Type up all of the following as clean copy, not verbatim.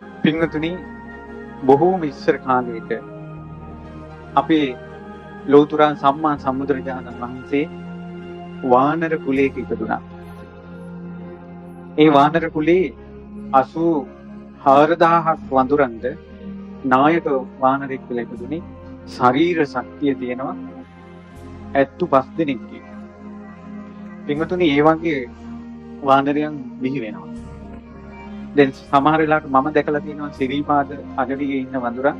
පින්වතුනි, බොහෝම ඉස්සර කාලයක අපේ ලෝතුරා සම්මා සම්බුදුරජාණන් වහන්සේ වානර කුලයක ඉපදුනා. ඒ වානර කුලේ 84,000ක් වඳුරන්ට නායක වානරෙක් කියලා ඉපදුනේ. ශරීර ශක්තිය තියෙනවා ඇත්තු 5 දෙනෙක්ගේ. පින්වතුනි, ඒ වගේ වානරයන් බිහි වෙනවා. දැන් සමහර වෙලාවට මම දැකලා තියෙනවා සිරිපාද අඩවියේ ඉන්න වඳුරන්.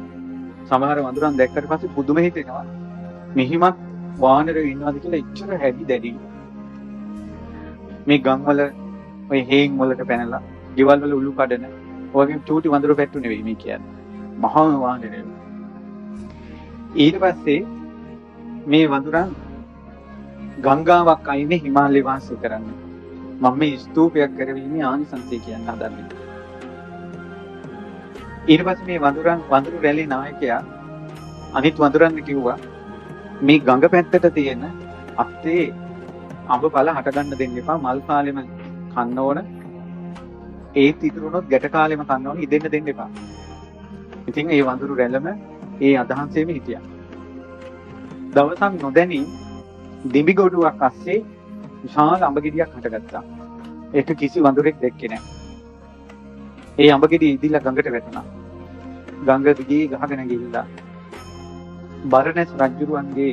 සමහර වඳුරන් දැක්කට පස්සේ පුදුම හිතෙනවා. මෙහිමත් වානරයෝ ඉන්නවද කියලා, එච්චර හැඩි දැඩි. මේ ගම්වල ඔය හේන් වලට පැනලා ගෙවල් වල උළු කඩන ඔය වගේ චූටි වඳුරු පැට්ටු නෙවෙයි මේ කියන්නේ. මහා වානරයෝ. ඊට පස්සේ මේ වඳුරන් ගංගාවක් අයිනේ හිමාලය වාසය කරන්නේ. මම මේ ස්තූපයක් කරවීමේ ආනිසංසය කියන්න හදන්නේ. ඊට පස්සේ මේ වඳුරන් වඳුරු රැළේ නායකයා අනිත් වඳුරන් කිව්වා, මේ ගඟ පැත්තට තියෙන අත්තේ අඹ පළ හට ගන්න දෙන්න එපා, මල් කාලෙම කන්න ඕන. ඒත් ඉතුරු වුණොත් ගැට කාලෙම කන්න ඕන, ඉදෙන්න දෙන්න එපා. ඉතින් ඒ වඳුරු රැළම ඒ අදහසෙම හිටියා. දවසක් නොදැනී දිඹි ගොඩුවක් අස්සේ විශාල අඹ ගෙඩියක් හටගත්තා. ඒක කිසි වඳුරෙක් දැක්කේ නෑ. ඒ අඹ ගෙඩිය ඉදිලා ගඟට වැටුණා. ගඟ දිගේ ගහගෙන ගිහිල්ලා බරණැස් රජුරුවන්ගේ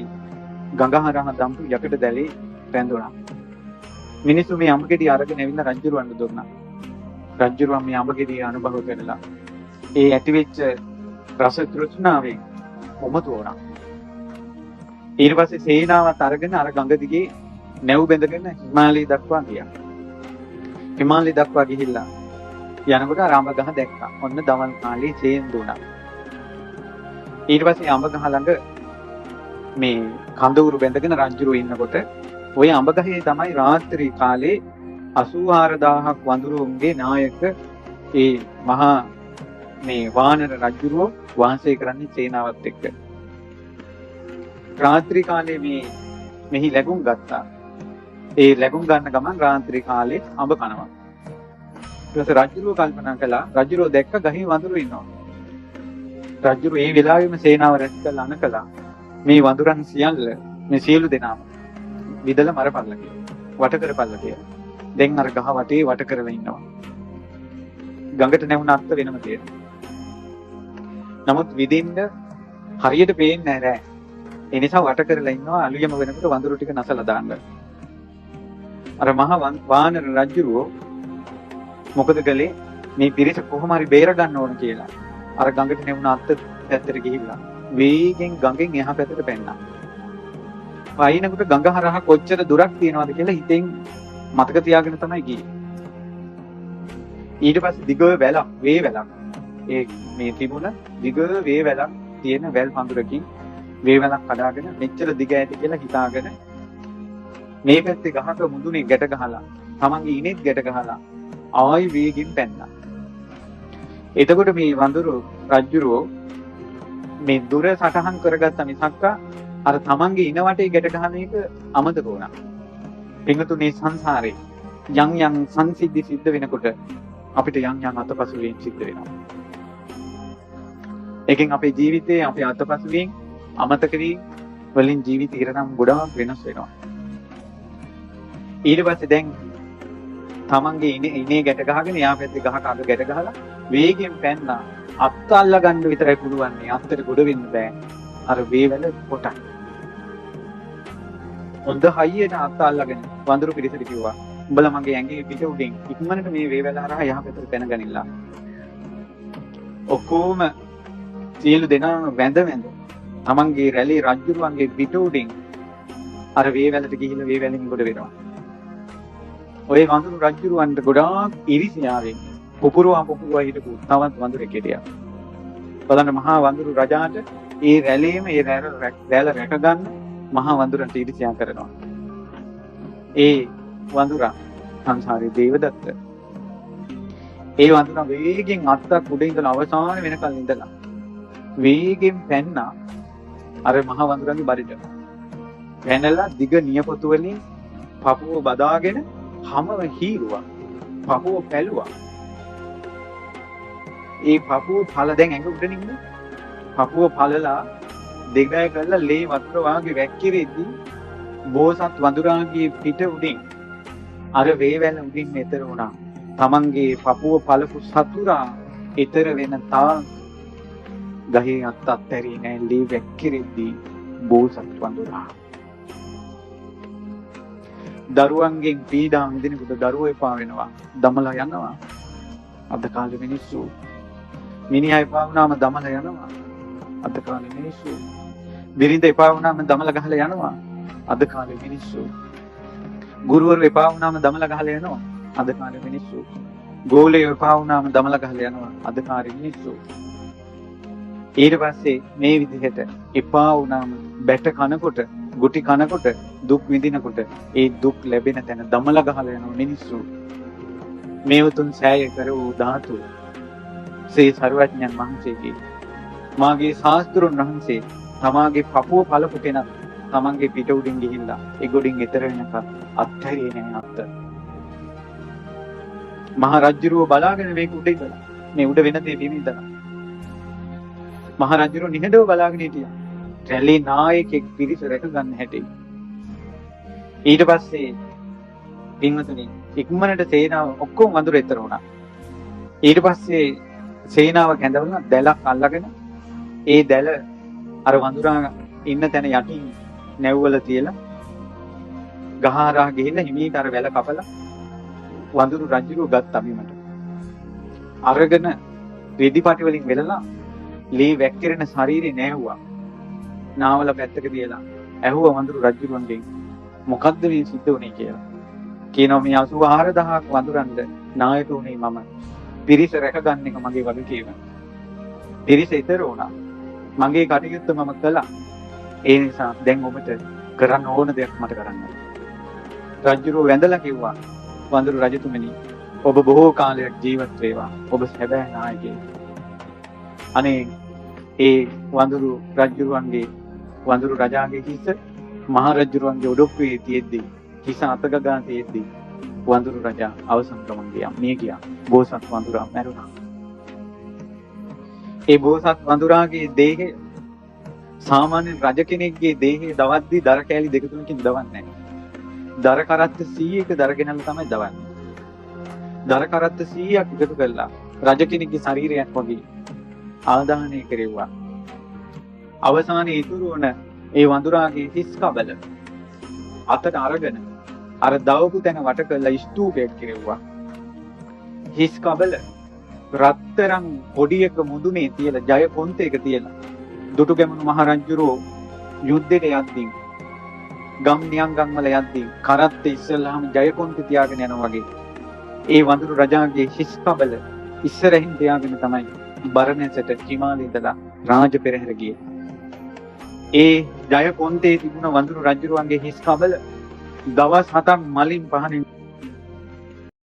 ගඟ හරහා දම්පු යකඩ දැලේ රැඳුණා. මිනිස්සු මේ අඹ ගෙඩිය අරගෙන ඇවිල්ලා රජුරුවන්ට දුන්නා. රජුරුවන් මේ අඹ ගෙඩිය අනුභව කරලා ඒ ඇතිවෙච්ච රස තෘෂ්ණාවෙන් උමතු වුණා. ඊට පස්සේ සේනාවත් අරගෙන අර ගඟ දිගේ නැව් බැඳගෙන හිමාලය දක්වා ගියා. හිමාලය දක්වා ගිහිල්ලා යනකොට අර අඹ ගහ දැක්කා. ඔන්න දවල් කාලේ චේන්දු වුණා. ඊට පස්සේ අඹ ගහ ළඟ මේ කඳවුරු බැඳගෙන රජුරු ඉන්නකොට ඔය අඹ ගහේ තමයි රාත්‍රී කාලේ 84,000ක් වඳුරුන්ගේ නායක ඒ මහා මේ වානර රජුරුව වාසය කරන්නේ සේනාවත් එක්ක. රාත්‍රී කාලේ මේ මෙහි ලැබුම් ගත්තා. ඒ ලැබුම් ගන්න ගමන් රාත්‍රී කාලේ අඹ කනවා. ඊට පස්සේ රජුරුව කල්පනා කළා, රජුරුව දැක්ක ගහේ වඳුරු ඉන්නවා. රජුරුව ඒ වෙලාවෙම සේනාව රැස් කරලා අන කළා. මේ වඳුරන් සියල්ල, මේ සියලු දෙනාම විදලා මරපල්ලා කියලා. වට කරපල්ලා කියලා. දැන් අර ගහ වටේ වට කරලා ඉන්නවා. ගඟට නැවුන අත්ත වෙනම තියෙනවා. නමුත් විදින්න හරියට පේන්නේ නැහැ රෑ. ඒ නිසා වට කරලා ඉන්නවා අලුයම වෙනකොට වඳුරු ටික නසලා දාන්න. අර මහ වානර රජුරුවෝ මොකද කළේ, මේ පිරිස කොහොම හරි බේර ගන්න ඕන කියලා. අර ගඟට නැවුන අත්ත පැත්තට ගිහිල්ලා වේගෙන් ගඟෙන් එහා පැත්තට පැන්නා. පයින්නකොට ගඟ හරහා කොච්චර දුරක් තියෙනවද කියලා හිතෙන් මතක තියාගෙන තමයි ගියේ. ඊට පස්සේ දිග වැලක්, වේ වැලක්. ඒ මේ තිබුණ දිග වේ වැලක් තියෙන වැල් පඳුරකින් වේ වැලක් කඩාගෙන මෙච්චර දිග ඇති කියලා හිතාගෙන මේ පැත්තේ ගහක මුදුනේ ගැට ගහලා තමන්ගේ ඉනෙත් ගැට ගහලා ආයි වේගෙන් පැන්නා. එතකොට මේ වඳුරු රජ්ජුරුවෝ මේ දුර සටහන් කරගත්ත මිසක්කා අර තමන්ගේ ඉන වටේ ගැට ගහන එක අමතක වුණා. පින්වතුනි, සංසාරේ යම් යම් සංසිද්ධි සිද්ධ වෙනකොට අපිට යම් යම් අතපසු වීම් සිද්ධ වෙනවා. ඒකෙන් අපේ ජීවිතේ අපේ අතපසු වීම්, අමතක වීම් වලින් ජීවිත ඉරණම් ගොඩාක් වෙනස් වෙනවා. ඊට පස්සේ දැන් තමන්ගේ ඉනේ ගැට ගහගෙන එහා පැත්තේ ගහක අග ගැට ගහලා වේගෙන් පැන්නා. අත් අල්ල ගන්න විතරයි පුළුවන් නේ, අත්තට ගොඩ වෙන්න බෑ. අර වේවැල කොටයි. හොඳ හයියට අත් අල්ලගෙන වඳුරු පිරිසට කිව්වා, උඹලා මගේ ඇඟේ පිට උඩින් ඉක්මනට මේ වේවැල හරහා යහ පැත්තට පැන ගනින්න. ඔක්කොම සියලු දෙනාම වැඳ වැඳ තමන්ගේ රැළේ රජ්ජුරුවන්ගේ පිට උඩින් අර වේවැලට ගිහිල්ලා වේවැලෙන් ගොඩ වෙනවා. ඔය වඳුරු රජ්ජුරුවන්ට ගොඩාක් ඉරිසියාවෙන් පුපුරුවා පුපුරුවා හිටපු තවත් වඳුරෙක් හිටියා. බලන්න, මහා වඳුරු රජාට ඒ රැළේම ඒ රැළ රැකගන්න මහා වඳුරන්ට ඉරිසියා කරනවා. ඒ වඳුරා සංසාරේ දේවදත්ත. ඒ වඳුරා වේගෙන් අත්තක් උඩ ඉඳලා අවසාන වෙනකල් ඉඳලා වේගෙන් පැන්නා අර මහ වඳුරන්ගේ බඩට. පැනලා දිග නියපොතු වලින් පපුව බදාගෙන හමව හීරුවා. පපුව පැලුවා. ඒ පපුව පළ දැන් ඇඟ උඩ නෙමෙයි. පපුව පළලා දෙගය කරලා ලේ වතුර වාගේ වැක්කිරෙද්දී බෝසත් වඳුරාගේ පිට උඩින් අර වේවැල උඩින් එතර වුණා. තමන්ගේ පපුව පළපු සතුරා එතර වෙන තාක් ගහේ අත් අත්හැරියේ නෑ ලේ වැක්කිරෙද්දී බෝසත් වඳුරා. දරුවන්ගෙන් පීඩා විඳිනකොට දරුවෝ එපා වෙනවා, දමලා යනවා. අද කාලේ මිනිස්සු මිනිහා එපා වුණාම දමලා යනවා. අද කාලේ මිනිස්සු බිරිඳ එපා වුණාම දමලා ගහලා යනවා. අද කාලේ මිනිස්සු ගුරුවරු එපා වුණාම දමලා ගහලා යනවා. අද කාලේ මිනිස්සු ගෝලයෝ එපා වුණාම දමලා ගහලා යනවා. අද කාලේ මිනිස්සු. ඊට පස්සේ මේ විදිහට එපා වුණාම බැට කනකොට, ගුටි කනකොට, දුක් විඳිනකොට ඒ දුක් ලැබෙන තැන දමලා ගහලා යනවා මිනිස්සු. මේ උතුම් සෑය කර වූ ධාතු ශ්‍රී සර්වඥයන් වහන්සේගේ මාගේ ශාස්ත්‍රුන් වහන්සේ තමාගේ පපුව පළපු කෙනා තමන්ගේ පිට උඩින් ගිහිල්ලා ඒ ගොඩින් එතර වෙනකන් අත්හැරියේ නෑ අත්ත. මහ රජුරුව බලාගෙන මේක උඩ ඉඳලා මේ උඩ වෙන දේ බිම ඉඳලා මහ රජුරුව නිහඬව බලාගෙන හිටියා. රැළේ නායකයෙක් පිරිස රැක ගන්න හැටි. ඊට පස්සේ පින්වතුනි ඉක්මනට සේනාව ඔක්කොම වඳුර එතර වුණා. ඊට පස්සේ සේනාව කැඳවලා දැලක් අල්ලගෙන ඒ දැල අර වඳුරා ඉන්න තැන යටින් නැව්වල තියලා ගහරා ගිහිල්ලා හිමීට අර වැල කපලා වඳුරු රජුරුව ගත්තා බිමට. අරගෙන රෙදි පටි වලින් වෙලලා ලේ වැක්කිරෙන ශරීරේ නෑව්වා. නාවල පැත්තක තියලා ඇහුවා වඳුරු රජුරුවන්ගෙන් මොකද්ද මේ සිද්ධ වුනේ කියලා. කියනවා මේ 84,000ක් වඳුරන්ට නායක වුණේ මම. පිරිස රැකගන්න එක මගේ වගකීම. පිරිස ඊතර වුණා. මගේ කටයුත්ත මම කළා. ඒ නිසා දැන් ඔබට කරන්න ඕන දෙයක් මට කරන්න. රජුරුව වැඳලා කිව්වා වඳුරු රජතුමනි ඔබ බොහෝ කාලයක් ජීවත් වේවා. ඔබ සැබෑ නායකයෙක්. අනේ ඒ වඳුරු රජුරුවන්ගේ වඳුරු රජාගේ හිස මහ රජුරුවන්ගේ ඔඩොක්කුවේ තියෙද්දි හිස අතගගා තියෙද්දි වඳුරු රජා අවසන් ගමන් ගියා. මිය ගියා. බෝසත් වඳුරා මැරුණා. ඒ බෝසත් වඳුරාගේ දේහය සාමාන්‍ය රජ කෙනෙක්ගේ දේහය දවද්දී දර කෑලි දෙක තුනකින් දවන්නේ නැහැ. දර කරත්ත 100ක දර ගෙනල්ලා තමයි දවන්නේ. දර කරත්ත 100ක් එකතු කරලා රජ කෙනෙක්ගේ ශරීරයක් වගේ ආදාහනය කෙරෙව්වා. අවසානයේ ඉතුරු වුණ ඒ වඳුරාගේ හිස් කබල අතට අරගෙන අර දවපු තැන වට කරලා ස්තූපයක් කෙරෙව්වා. හිස් කබල රත්තරන් කොඩියක මුදුනේ තියලා ජය පොන්තේක තියලා දුටුගැමුණු මහ රජුරෝ යුද්ධෙට යද්දී ගම් නියංගම් වල යද්දී කරත්තේ ඉස්සෙල්ලාම ජය පොන්තේ තියාගෙන යනවා වගේ ඒ වඳුරු රජාගේ හිස් කබල ඉස්සරහින් තියාගෙන තමයි බරණැසට හිමාලයේ ඉඳලා රාජ පෙරහැර ගියේ. ඒ ජය පොන්තේ තිබුණ වඳුරු රජුරුවන්ගේ හිස් කබල දවස් 7ක් මලින් පහනින්